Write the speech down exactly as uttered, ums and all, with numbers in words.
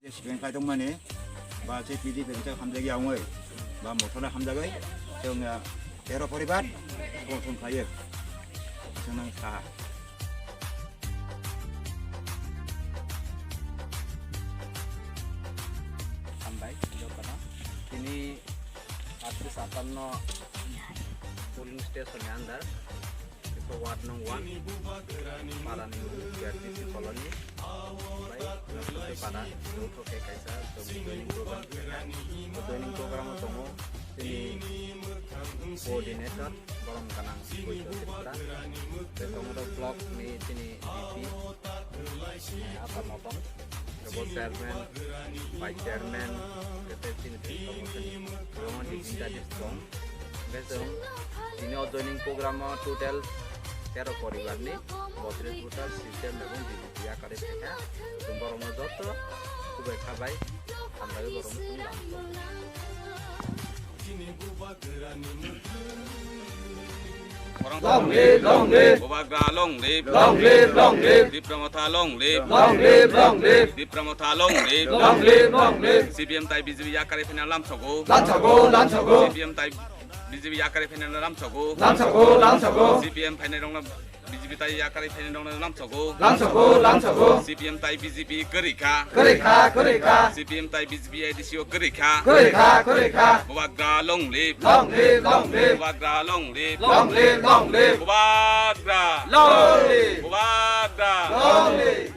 Sibeng kaitok mani, ba se P D P bai hamjak ya ongoi, ba mothole hamjagoi, se ongya tero poribar, konsum khaye, senang saha. Hambai, jotono. Tini atris atanno polling station ni under. Ito ward nong one, para ni P R T C colony, bai, Narsopur para, joto khe kaisa joining program. Joining program o tongo tini coordinator, borom ganang Boido Tripura. Tei tongo block ni tini D P, eh, Apa Motong, abo chairman, vice chairman, tei tini tini tongo tini, tongo di jinta di strong. Hingke chwng tini o joining program o total tero poribar ni botris voter C P M ebong B J P yakarwi phaikha. Chwng borokno joto kubai kha bai hambai borokno chwng lamsok. Long live, long live. Bubagra long live. Long live, long live. Tipra Motha long live. Long live, long live. Tipra Motha long live. Long live, long live. C P M tai B J P yakarwi phaina lamsogo. Lamsogo, lamsogo. C P M tai B J P yakarwi phaina lamsogo. Lamsogo, lamsogo. C P M phainai rokno B J P tai yakarwi phainai rokno lamsogo. Lamsogo, lamsogo. C P M tai B J P kwrwi kha. Kwrwi kha, kwrwi kha. C P M tai B J P A D C o kwrwi kha. Kwrwi kha, kwrwi kha. Bubagra long live. Long live, long live. Bubagra long live. Long live, long live. Bubagra. Long live. Bubagra. Long live.